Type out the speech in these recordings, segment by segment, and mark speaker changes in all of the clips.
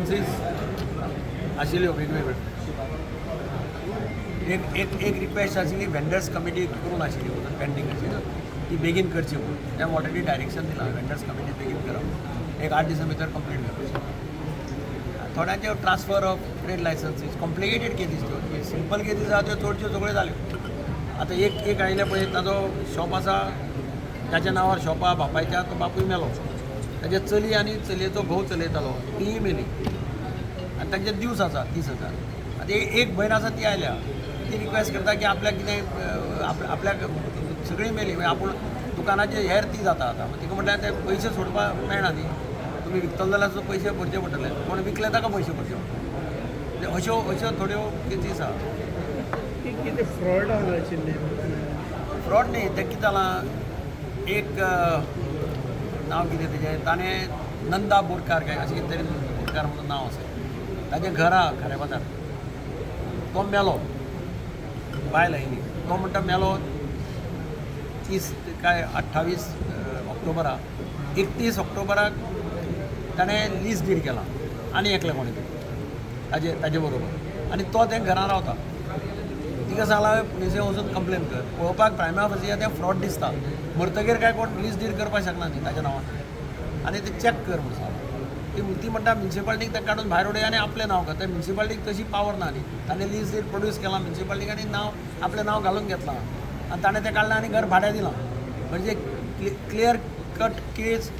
Speaker 1: ग्रिवन्सीस आशिल्ल्यो वेगवेगळ्यो. एक एक एक रिक्वेस्ट आशिल्ली, वेंडर्स कमिटी करून आशिल्ली, अजून पेंडींग आशिल्ली, ती बेगीन करची म्हणून. तें ऑलरेडी डायरेक्शन दिलां, वेंडर्स कमिटी बेगीन करप, एक 8 दिसां भितर कंप्लीट करप. थोड्यांचे transfer of trade licenses, complicated cases. त्यो सिंपल केसीस आहा, त्यो चडश्यो सगळ्यो जाल्यो. आतां एक एक आयले पळय, ताजो शॉप आसा, ताच्या नांवार शॉप आहा बापायच्या. तो बापूय मेलो, ताजे चली आनी चलयेचो घोव चलयतालो, तीय मेली आनी तांचे दिवस आसा 30,000. आतां एक एक भयण आसा, ती आयल्या, ती रिक्वेस्ट करता की आपल्याक कितें आपल्याक सगळीं मेली, मागीर आपूण दुकानाचे हेर ती जाता. आतां तिका म्हटल्यार ते पयशे सोडपाक मेळना न्ही, तुमी विकतले जाल्यार सुद्दां पयशे भरचे पडटले, कोण विकले ताका पयशे भरचे पडटले. म्हणजे अश्यो अश्यो थोड्यो केसीस आहा.
Speaker 2: कितें फ्रॉड आशिल्लें?
Speaker 1: फ्रॉड न्ही, तें कितें जालां, एक नांव कितें तेजें, ताणें नंदा बोरकार काय अशें कितें तरी बोरकार म्हणून नांव आसा ताजें, घर आहा खाऱ्या बाजार. तो मेलो, बायल आयली, तो म्हणटा मेलो 30 काय 28 ऑक्टोबराक. 31 ऑक्टोबराक ताणें लीज did केला आनी एकलें कोणें तरी ताजे ताजे बरोबर आनी तो तें घरान रावता. तिका सांगलां हांवें, पुलिसे वचून कंप्लेन कर. पळोवपाक प्रायमा फासिया तें फ्रॉड दिसता. मरतगीर काय कोण लीज did करपाक शकना न्ही ताच्या नांवान. आनी तें चॅक कर म्हूण सांगलां. ती ती म्हणटा, म्युनिसिपालिटीक तें काडून भायर उडय आनी आपलें नांव कर. म्युनिसिपालिटीक तशी पावर ना न्ही. ताणें लीज did produce केलां म्युनिसिपालिटीक आनी नांव आपलें नांव घालून घेतलां आनी ताणें तें काडलें आनी घर भाड्या दिलां. म्हणजे clear cut case,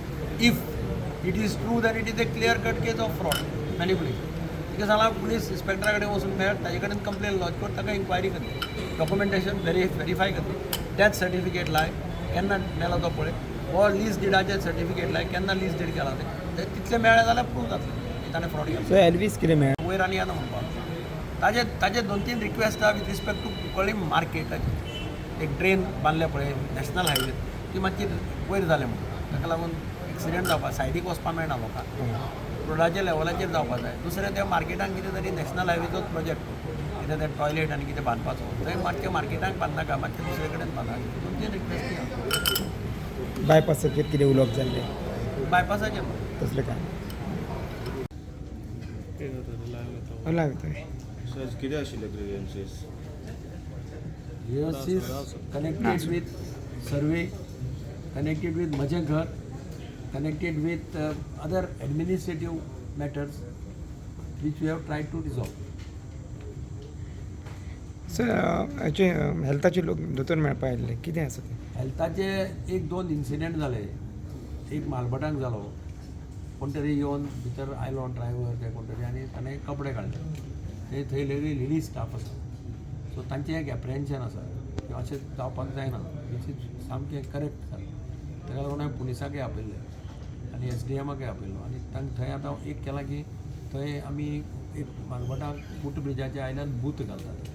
Speaker 1: if it is true, then it is a clear cut case of fraud, manipulation. तिका सांगलां, पुलीस इन्स्पेक्टरा कडेन वचून मेळ, ताजे कडेन कंप्लेन लॉज कर, ताका इन्क्वायरी करता, डॉक्युमेंटेशन वेरीफाय करता. डेथ सर्टिफिकेट लाय, केन्ना मेलो तो पळय, हो लीज डिडाचें सर्टिफिकेट लाय, केन्ना लीज did केला तें. ते तितलें मेळ्ळें जाल्यार प्रूव जातलें की ताणें फ्रॉड केला.
Speaker 3: सो एल्वीस कितें मेळ्ळें?
Speaker 1: वयर आनी येना म्हणपाक. ताजे ताजे दोन तीन रिक्वेस्ट आहा विथ रिस्पेक्ट टू कुंकळ्ळी मार्केटाचे. एक ड्रेन बांदल्या पळय नॅशनल हायवे, ती मातशी वयर जाल्या म्हणून ताका लागून एक्सिडंट जावपाक, सायडीक वचपाक मेळना लोकांक, रोडाच्या लेवलाचेर जावपाक जाय. दुसरें, त्या मार्केटान कितें तरी नॅशनल हायवेचोच प्रोजेक्ट कितें तें टॉयलेट आनी कितें बांदपाचो, थंय मातशें मार्केटाक बांदनाका, मातशें दुसरे कडेन बांदा. दोन तीन रिक्वेस्टी आहा.
Speaker 3: बायपासाचेर कितें उलोवप जाल्लें?
Speaker 1: बायपासाचेर
Speaker 3: तसलें काय लायता.
Speaker 4: सर, कितें आशिल्ले grievances?
Speaker 1: Grievances connected with survey, connected with Maje Ghar, connected with other administrative matters which we have tried to resolve.
Speaker 3: Sir, हाचे हेल्थाचे लोक दोतोर मेळपा आयिल्ले, कितें आसा तें?
Speaker 1: हेल्थाचे एक दोन इन्सिडंट जाले. एक मालभटाक जालो, कोण तरी येवन भितर आयलो, ड्रायव्हर काय कोण तरी, आनी ताणें कपडे काडले. ते थंय लेडीज स्टाफ आसा, सो तांचें एक एप्रिहेन्शन आसा की अशें जावपाक जायना, which is सामकें करेक्ट जालें. ताका लागून हांवें पुलिसाकय आपयल्लें आनी एसडीएमाकय आपयल्लो आनी तांकां थंय आतां एक केलां की थंय आमी एक मालभटाक फूट ब्रिजाच्या आयल्यान बूथ घालतात.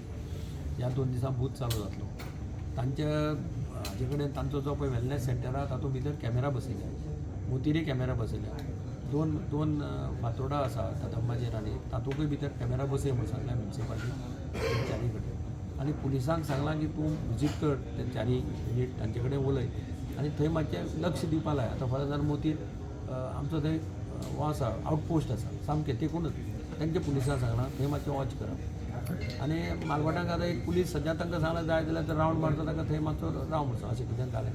Speaker 1: ह्या 2 दिसां बूथ चालू जातलो. तांच्या हाजे कडेन तांचो जो पळय वेलनेस सेंटर आहा, तातूंत भितर कॅमेरा बसयल्या, मोतीरय कॅमेरा बसयल्या. दोन दोन फातोर्डा आसा कदंबाचेर आनी तातूंकय भितर कॅमेरा बसय म्हूण सांगल्या म्युनिसिपालिटी चारी कडेन. आनी पुलिसांक सांगलां की तूं विजीट कर ते चारी युनीट, तांचे कडेन उलय आनी थंय मातशें लक्ष दिवपा लाय. आतां फॉर एग्जाम्पल मोतीर आमचो थंय हो आसा, आवटपोस्ट आसा सामकें तेकूनच, तांच्या पुलिसांक सांगलां थंय मातशें वॉच करप. आनी मालवटाक आतां एक पुलीस सद्या तांकां सांगलां, जाय जाल्यार तर रावंड मारता, ताका थंय मातसो राव म्हूण सांग. अशें कितें जालें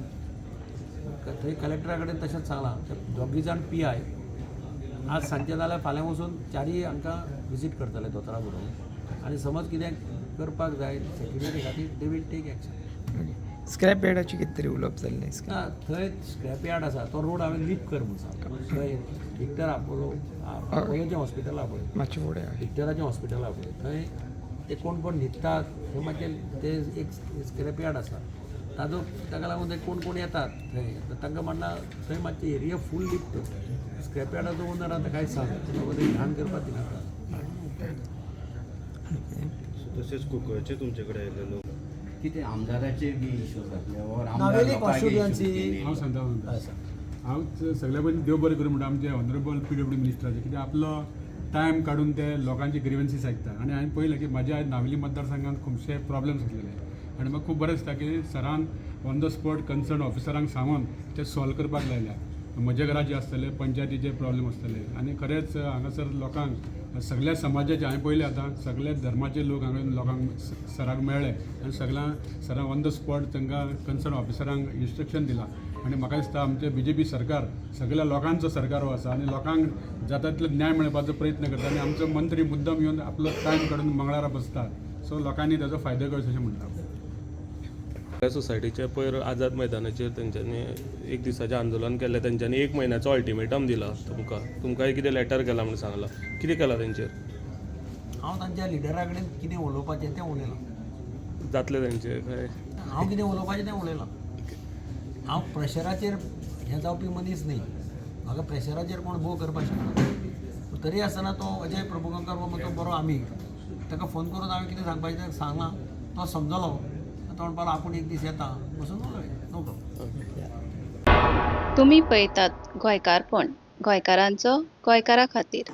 Speaker 1: थंय कलेक्टरा कडेन तशेंच सांगलां, ते दोगी जाण पी I आज सांजचे जाल्यार फाल्यां वचून चारीय हांकां विजीट करतले दोतोरा बरोबर आनी समज कितें करपाक जाय सेक्युरिटी खातीर, they will take action.
Speaker 3: Scrap यार्डाची कितें तरी उलोवप जाल्लें?
Speaker 1: ना, थंय स्क्रॅप यार्ड आसा, तो रोड हांवें लिफ्ट कर म्हूण सांगला. थंय विक्टर आपोलो, आपोलोचें हॉस्पिटल आहा पळय,
Speaker 3: मातशें फुडें.
Speaker 1: विक्टराचें हॉस्पिटल आहा पळय, थंय ते कोण कोण न्हिदतात, थंय मातशें ते एक स्क्रॅप यार्ड आसा ताजो. ताका लागून ते कोण कोण येतात थंय, तर तांकां म्हणलां, थंय मातशें एरिया फूल लिफ्ट कर. स्क्रॅप यार्डाचो ओनर आतां कांयच सांग बाबा, थंय घाण करपाक दिनाका.
Speaker 4: तशेंच कुंकळचे तुमचे कडेन आयिल्ले लोक.
Speaker 5: कितें आमदाराचे बी इशू जातले or आमदार
Speaker 2: नावेली
Speaker 5: लोकांक issue
Speaker 2: constituency.
Speaker 5: केली.
Speaker 6: हांव सांगता सांगता. हांव सगळ्या पयलीं देव बरें करूं म्हणटा आमचे ऑनरेबल पीडब्ल्यू मिनिस्टराचे, कित्याक आपलो टायम काडून ते लोकांचे ग्रिवन्सीस आयकता. आनी हांवें पळयलें की म्हाज्या नावेली मतदारसंघात खुबशे प्रॉब्लम्स आसलेले आनी म्हाका खूब बरें दिसता की सरान ऑन the spot concern ऑफिसरांक सांगून ते सॉल्व करपाक लायल्या. म्हज्या घरा जे आसतले पंचायतीचे प्रॉब्लेम आसतले आनी खरेंच हांगासर लोकांक सगळ्या समाजाचे हांवें पळयलें आतां सगळ्या धर्माचे लोक हांगा लोकांक सराक मेळ्ळे आनी सगळ्यां सरांक ऑन the spot तांकां कन्सर्न ऑफिसरांक इन्स्ट्रक्शन दिलां. आनी म्हाका दिसता आमचें बीजेपी सरकार सगळ्या लोकांचो सरकार हो आसा आनी लोकांक जाता तितलो न्याय मेळपाचो प्रयत्न करता आनी आमचो मंत्री मुद्दम येवन आपलो टायम काडून मंगळारा बसता. सो लोकांनी ताजो फायदो घेवचो अशें म्हणटा.
Speaker 7: ह्या सोसायटीचे पयर आझाद मैदानाचेर तेंच्यांनी एक दिसाचें आंदोलन केल्लें. तेंच्यांनी एक म्हयन्याचो अल्टिमेटम दिला तुमकां. तुमकांय कितें लेटर केला म्हूण सांगलां. कितें केलां तेंचेर?
Speaker 1: हांव तांच्या लिडरा कडेन कितें उलोवपाचें तें उलयलां.
Speaker 7: जातलें तेंचेर काय?
Speaker 1: हांव कितें उलोवपाचें तें उलयलां. हांव प्रेशराचेर हें जावपी मनीस न्ही. म्हाका प्रेशराचेर कोण भोव करपाक शकना. तरी आसतना तो अजय प्रभुगांवकार हो म्हजो बरो आमीग. ताका फोन करून हांवें कितें सांगपाचें तें सांगलां. तो समजलो. तो म्हणपाक लागलो आपूण एक दीस येता बसून उलोवया. No problem.
Speaker 8: तुमी पळयतात गोंयकारपण, गोंयकारांचो गोंयकारा खातीर.